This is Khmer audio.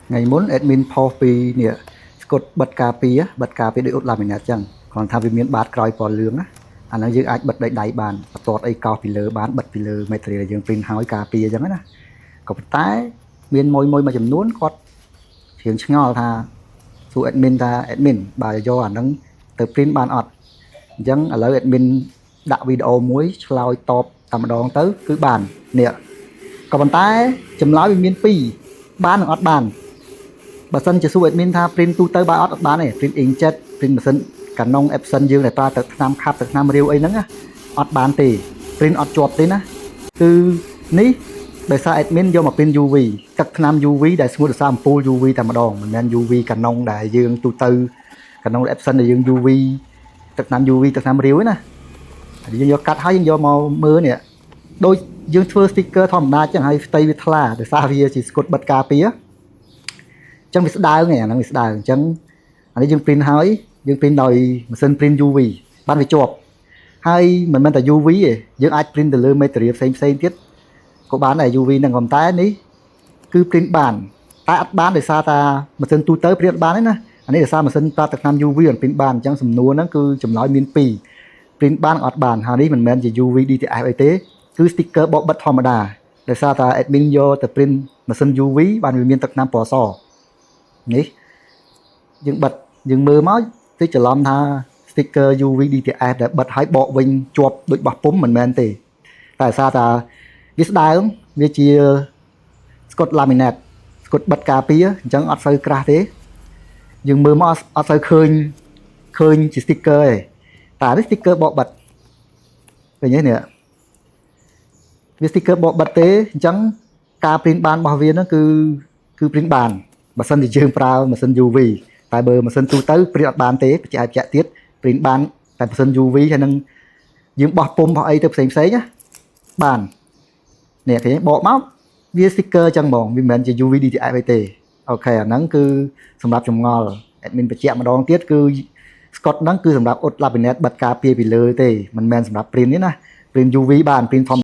ថ្ងៃមុន admin post ពីនេះស្កុតបិទការពារបិទការពារដោយអ៊ុត laminate ចឹងគ្រាន់ថាវាមានបាតក្រោយពណ៌លឿងណាអាហ្នឹងយើងអាចបិទដោយដៃបានបន្ទាត់អីកោសពីលើបានបិទពីលើ material ដែលយើង print ហើយការពារចឹងណាក៏ប៉ុន្តែមានមួយមួយមួយចំនួនគាត់រៀងឆ្ងល់ថាសួរ admin ថា admin បើយកអាហ្នឹងទៅ print បានអត់អញ្ចឹងឥឡូវ admin ដាក់វីដេអូមួយឆ្លើយតបតែម្ដងទៅគឺបាននេះក៏ប៉ុន្តែចម្លើយវាមានពីរបាននិងអត់បាន បើសិនជាសួរ admin ថា print ទូទៅបើអត់អត់បានទេ print inkjet print ម៉ាស៊ីន Canon Epson យើងដែលប្រើទឹកថ្នាំខាប់ទឹកថ្នាំរាវអីហ្នឹងណាអត់បានទេ print អត់ជាប់ទេណាគឺនេះដោយសារ admin យកមក print UV ទឹកថ្នាំ UV ដែលស្ងួតដោយសារអំពូល UV តែម្ដងមិនមែន UV Canon ដែលយើងទូទៅ Canon Epson ដែលយើង UV ទឹកថ្នាំ UV ទឹកថ្នាំរាវឯណាហើយយើងយកកាត់ហើយយើងយកមកមើលនេះដូចយើងធ្វើ sticker ធម្មតាចឹងហើយផ្ទៃវាថ្លាដោយសារវាជាស្កុតបិទការពារ អញ្ចឹងវាស្ដើងឯអាហ្នឹងវាស្ដើងអញ្ចឹងអានេះយើង print ហើយយើង print ដោយម៉ាស៊ីន print UV បានវាជាប់ហើយមិនមែនតែ UV ទេយើងអាច print ទៅលើ material ផ្សេងផ្សេងទៀតក៏បានដែរ UV ហ្នឹងក៏ប៉ុន្តែនេះគឺ print បានតែអត់បានដោយសារតាម៉ាស៊ីនទូទៅ print អត់បានទេណាអានេះដោយសារម៉ាស៊ីនប្រើទឹកថ្នាំ UV អត់ print បានអញ្ចឹងសំណួរហ្នឹងគឺចម្លើយមានពីរ print បានអត់បានហើយនេះមិនមែនជា UV DTF អីទេគឺ sticker បកបិទធម្មតាដោយសារតា admin យកទៅ print ម៉ាស៊ីន UV បានវាមានទឹកថ្នាំពណ៌ស នេះយើងបិទយើងមើលមកតិចច្រឡំថា sticker UV DTF ដែលបិទឲ្យបកវិញជាប់ដូចបោះពុំមិនមែនទេតែដោយសារតាវាស្ដើងវាជាស្កុត laminate ស្កុតបិទការពារអញ្ចឹងអត់សូវក្រាស់ទេយើងមើលមកអត់សូវឃើញឃើញជា sticker ទេតែនេះ sticker បកបិទឃើញទេនេះវា sticker បកបិទទេអញ្ចឹងការ print បានរបស់វាហ្នឹងគឺគឺ print បាន បើសិនជាយើងប្រើម៉ាស៊ីន UV តែបើម៉ាស៊ីនទូទៅ print អត់បានទេបញ្ជាក់ឲ្យបញ្ជាក់ទៀត print បានតែម៉ាស៊ីន UV ហើយនឹងយើងបោះពុំបោះអីទៅផ្សេងផ្សេងណាបាននេះឃើញបកមកវា sticker ចឹងហ្មងវាមិនមែនជា UV DTF អីទេOK អាហ្នឹងគឺសម្រាប់ចម្ងល់ admin បញ្ជាក់ម្ដងទៀតគឺ Scotch ហ្នឹងគឺសម្រាប់អ៊ុត laminate បិទការពារពីលើទេមិនមែនសម្រាប់ print ទេណា print UV បាន print ធម្ម